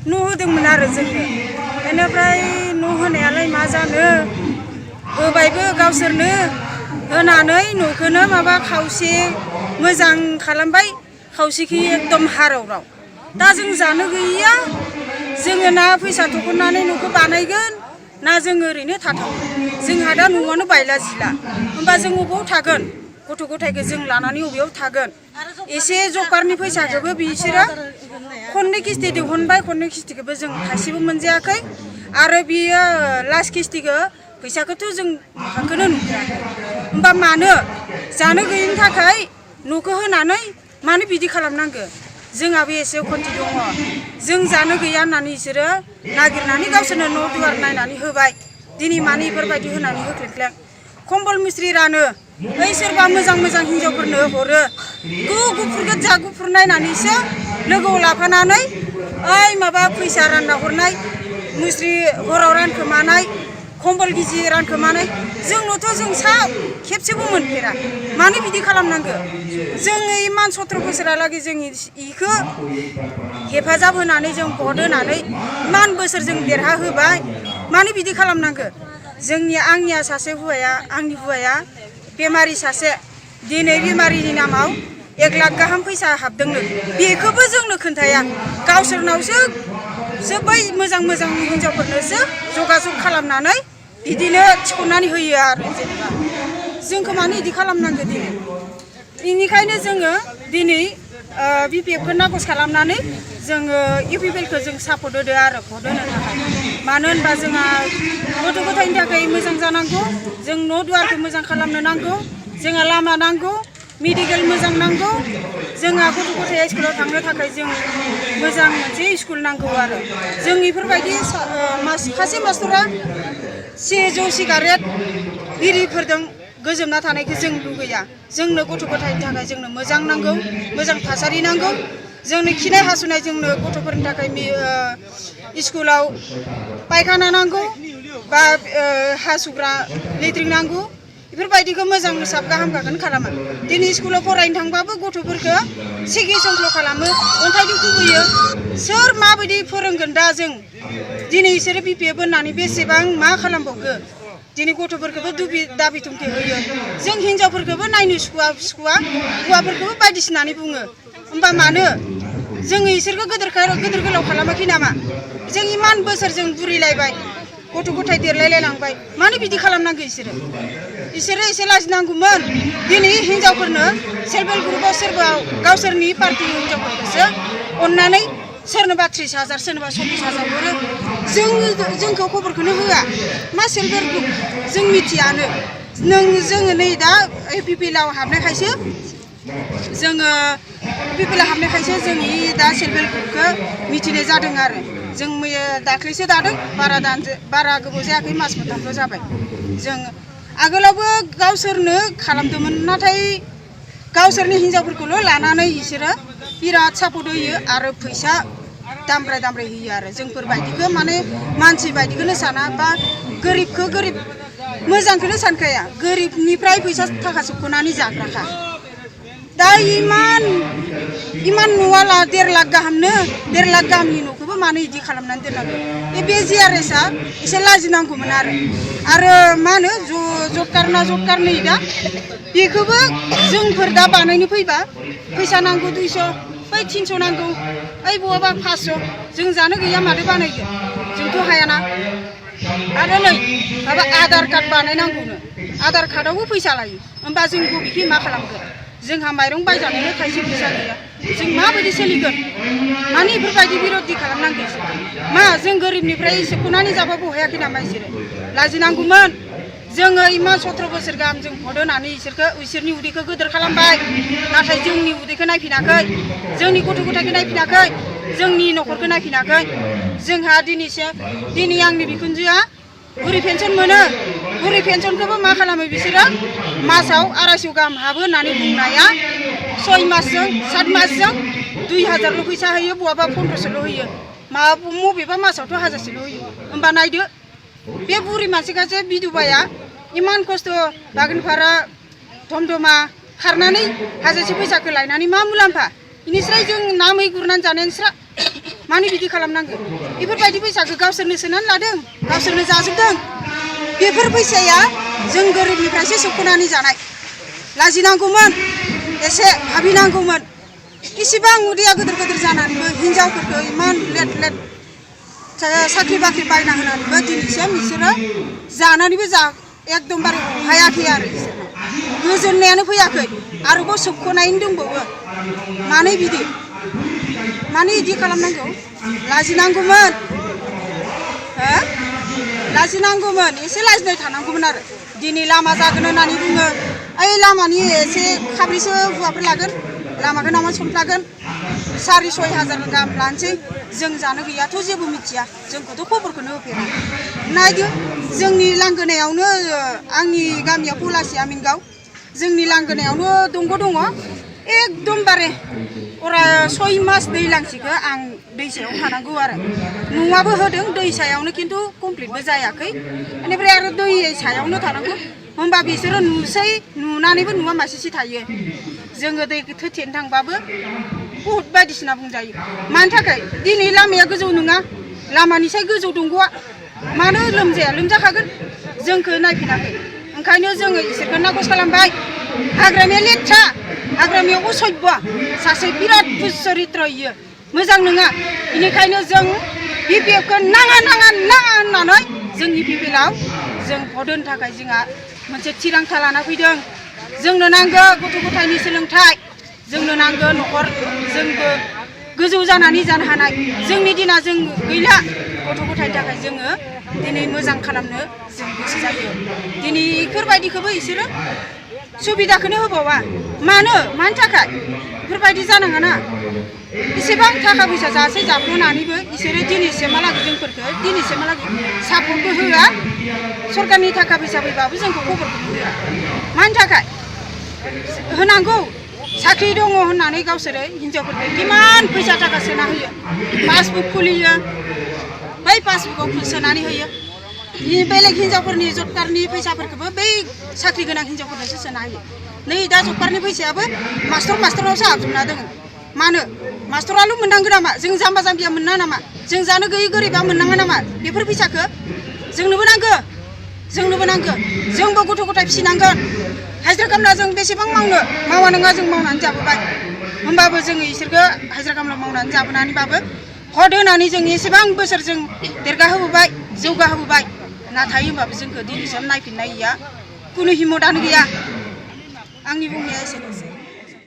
न' होदोंमोन आरो जोंनो बेनिफ्राय न' होनायालाय मा जानो होबायबो गावसोरनो होनानै न'खौनो माबा खावसे मोजां खालामबाय खावसेखि एकदम हारावराव दा जों जानो गैया जोङो ना फैसा थख'नानै न'खौ बानायगोन ना जों ओरैनो थाथावो जोंहा दा न'आनो बायला जिला होमबा जों बबेयाव थागोन गथ' गथायखौ जों लानानै बबेयाव थागोन एसे जकारनि फैसाखौबो बिसोरो खननै किस्ति दिहुनबाय खननै किस्तिखौबो जों थाइसेबो मोनजायाखै आरो बियो लास्ट किस्तिखौ फैसाखौथ' जों माखौनो नुफेराखै होमबा मानो जानो गैयिनि थाखाय न'खौ होनानै मानो बिदि खालामनांगौ जोंहाबो एसे खन्थि दङ जों जानो गैया होननानै बिसोरो नागिरनानै गावसोरनो न' दुवार नायनानै होबाय दिनै मानो बेफोरबायदि होनानै होख्लेख्लें कम्बल मिस्ट्रि रानो ओइ सोरबा मोजां मोजां हिन्जावफोरनो हरो गुफुर गोजा गुफुर नायनानैसो लोगोआव लाफानानै ओइ माबा फैसा रानना हरनाय मुस्रि हराव रानखोमानाय कम्बल गिजि रानखोमानाय जोंनोथ' जों सा खेबसेबो मोनफेरा मानो बिदि खालामनांगौ जों इमान 17 बोसोरालागै जों इखौ हेफाजाब होनानै जों भट होनानै इमान बोसोर जों देरहा होबाय मानो बिदि खालामनांगौ आंनिया सासे आंनि हौवाया बेमारि सासे दिनै बेमारिनि नामाव 1 लाख गाहाम फैसा हाबदोंनो बेखौबो जोंनो खोन्थाया गावसोरनावसो बै मोजां मोजां हिन्जावफोरनोसो जगाजग खालामनानै बिदिनो थिखननानै होयो आरो जेनेबा जोंखौ मानो बिदि खालामनांगौ दिनै बेनिखायनो जोङो दिनै BPF खौ नाखस खालामनानै जोङो UPPL खौ जों सापर्ट होदो आरो भट होनो थाखाय मानो होनबा जोंहा गथ' गथायनि थाखाय मोजां जानांगौ जों न' दुवारखौ मोजां खालामनो नांगौ जोंहा लामा नांगौ मेडिकेल मोजां नांगौ जोंहा गथ' गथाया स्कुलाव थांनो थाखाय जों मोजां मोनसे स्कुल नांगौ आरो जों बेफोरबायदि सासे मास्टरा जौ सिगारेट बिरिफोरजों गोजोमना थानायखौ जों लुगैया जोंनो गथ' गथायनि थाखाय जोंनो मोजां नांगौ मोजां थासारि नांगौ जोंनो खिनाय हासुनाय जोंनो गथ'फोरनि थाखाय स्कुलाव पायखाना नांगौ बा हासुग्रा लेट्रिन नांगौ बेफोरबायदिखौ मोजां साब गाहामखौनो खालामा दिनै स्कुलाव फरायनो थांबाबो गथ'फोरखौ सिगिसंख्ल खालामो अन्थाइजों खुबैयो सोर माबायदि फोरोंगोन दा जों दिनै बिसोरो BPF होननानै बेसेबां मा खालामबावगो दिनै गथ'फोरखौबो दाबि धुमखि होयो जों हिन्जावफोरखौबो नायनो सुखुवा हौवाफोरखौबो बायदिसिनानै बुङो होमबा मानो जोङो इसोरखौ गोदोर गोलाव खालामाखै नामा जों इमान बोसोर जों बुरिलायबाय गथ' गथाय देरलायलायलांबाय मानो बिदि खालामनांगौ इसोरो एसे लाजिनांगौमोन दिनै हिन्जावफोरनो सेल्फ हेल्प ग्रुपआव सोरबा गावसोरनि पार्टिनि हिन्जावफोरखौसो अननानै सोरनोबा 30,000 सोरनोबा 40,000 हरो जोंखौ खबरखौनो होआ मा सेल्फ हेल्प ग्रुप जों मिथियानो जोङो नै दा UPPL आव हाबनायखायसो जोङो जोंनि दा सेल्फ हेल्प ग्रुपखौ मिथिनाय जादों आरो जों दाख्लैसो दादों बारा गोबाव जायाखै मास मोनथामल' जाबाय जों आगोलावबो गावसोरनो खालामदोंमोन नाथाय गावसोरनि हिन्जावफोरखौल' लानानै बिसोरो बिराद सापर्ट होयो आरो फैसा दामब्राय होयो आरो जोंफोर बायदिखौ माने मानसि बायदिखौनो साना बा गोरिबखौ गोरिब मोजांखौनो सानखाया गोरिबनिफ्राय फैसा थाखा सोख'नानै जाग्राखा दा इमान न'आ 1.5 लाख गाहामनो 1.5 लाख गाहामनि न'खौबो मानो बिदि खालामनानै दोननांगौ बे GRS आ एसे लाजिनांगौमोन आरो मा होनो जब कार नै दा बेखौबो जोंफोर दा बानायनो फैबा फैसा नांगौ 200 बै 300 नांगौ ओइ बहाबा 500 जों जानो गैया मानो बानायगोन जोंथ' हायाना आरो नै माबा आधार कार्ड बानायनांगौनो आधार कार्डआवबो फैसा लायो होमबा जों बबेखि मा खालामगोन जोंहा माइरं बायजानोनो थाइसे फैसा गैया जों माबायदि सोलिगोन मानो बेफोरबायदि बिर'धि खालामनांगौ मा जों गोरिबनिफ्राय सेख'नानै जाबाबो हायाखै नामा इसोरो लाजिनांगौमोन जोङो इमान 17 बोसोर गाहाम जों भट होनानै इसोरनि उदैखौ गोदोर खालामबाय नाथाय जोंनि उदैखौ नायफिनाखै जोंनि गथ' गथायखौ नायफिनाखै जोंनि न'खरखौ नायफिनाखै जोंहा दिनै आंनि बिखुनजोआ बुरि पेन्सन मोनो बुरि पेन्सनखौबो मा खालामो बिसोरो मासाव 250 गाहाम हाबो होननानै बुंनाया 6 मासजों 7 मासजों 2000ल' फैसा होयो बहाबा 1500ल' होयो मबेबा मासावथ' 1000ल' होयो होमबा नायदो बे बुरि मानसिखासो बिधुबाया इमान खस्थ' बागान भारा धमधमा खारनानै हाजारसे फैसाखौ लायनानै मा मुलाम्फा बेनिफ्राय जों ना मै गुरनानै जानायनिस्रा मानो बिदि खालामनांगौ बेफोरबायदि फैसाखौ गावसोरनो सोनानै लादों गावसोरनो जाजोबदों बेफोर फैसाया जों गोरिबनिफ्रायसो सोबख'नानै जानाय लाजिनांगौमोन एसे भाबिनांगौमोन इसिबां उदैया गिदिर गिदिर जानानैबो हिनजावफोरखौ इमान लेट लेट साख्रि बाख्रि बायना होनानैबो दिनैसिम बिसोरो जानानैबो एकदमबारे हायाखै आरो गोजोननायानो फैयाखै आरोबाव सोबख'नायनो दंबावो मानो बिदि खालामनांगौ लाजिनांगौमोन लाजिनांगौमोन एसे लाजिनाय थानांगौमोन आरो दिनै लामा जागोन होननानै बुङो ओइ लामानि एसे खाब्रैसो हौवाफोर लागोन लामाखौ नामा सनफ्लागोन 4-6 हाजार गाहाम लानोसै जों जानो गैयाथ' जेबो मिथिया जोंखौथ' खबरखौनो होफेरा नायदो जोंनि लांगोनायावनो आंनि गामिया पलासि आमिनगाव जोंनि लांगोनायावनो दंग' दङ एकदमबारे अरा 6 मास दैलांसेखौ आं दैसायाव थानांगौ आरो न'आबो होदों दै सायावनो खिन्थु कमप्लिटबो जायाखै बेनिफ्राय आरो दै सायावनो थानांगौ होमबा बिसोरो नुनानैबो नुवा मासेसो थायो जोङो दै थेनो थांबाबो बुहुद बायदिसिना बुंजायो मानि थाखाय दिनै लामाया गोजौ नङा लामानिसाय गोजौ दंग'आ मानो लोमजाखागोन जोंखौ नायफिनाखै ओंखायनो जोङो इसोरखौ नाखस खालामबाय हाग्रामाया लेथ्रा हाग्रामायाव असभ्य सासे बिराद चरित्र इयो मोजां नङा बेनिखायनो जों बिपिएफखौ नाङा होननानै जोंनि बिपिएलआव जों भट होनो थाखाय जोंहा मोनसे थिरांथा लाना फैदों जोंनो नांगौ गथ' गथायनि सोलोंथाइ जोंनो नांगौ न'खर जोंबो गोजौ जानानै जानो हानाय जोंनि दिना जों गैला गथ' गथायनि थाखाय जोङो दिनै मोजां खालामनो जों गोसो जायो दिनै बेफोरबायदिखौबो बिसोरो सुबिदाखौनो होबावा मानि थाखाय बेफोरबायदि जानाङा ना इसेबां थाखा फैसा जाफ्ल'नानैबो बिसोरो दिनैसिमहालागै जोंफोरखौ दिनैसिमहालागै सापर्टबो होआ सरकारनि थाखा फैसा फैबाबो जोंखौ खबरखौनो होआ मानि थाखाय होनांगौ साख्रि दङ होननानै गावसोरो हिनजावफोरखौ इमान फैसा थाखा सोना होयो पासबुक खुलियो बै पासबुकआव सोनानै होयो बेलेग हिनजावफोरनि जबकारनि फैसाफोरखौबो बै साख्रि गोनां हिनजावफोरनोसो सोना होयो नै दा जबकारनि फैसायाबो मास्टरनावसो हाबजोबना दङ मानो मास्टराल' मोननांगौ नामा जों जाम्बा जाम्बिया मोना नामा जों जानो गैयै गोरिबा मोननाङा नामा बेफोर फैसाखौ जोंनोबो नांगौ जोंबो गथ' गथाय फिसिनांगोन हाजिरा खामला जों बेसेबां मावा नङा जों मावनानै जाबोबाय होमबाबो जोङो इसोरखौ हाजिरा खामला मावनानै जाबोनानैबाबो भट होनानै जों एसेबां बोसोर जों देरगाहोबोबाय जौगाहोबोबाय नाथाय होमबाबो जोंखौ दिनैसिम नायफिननाय गैया खुनु हिम्मतआनो गैया आंनि बुंनाया एसेनोसै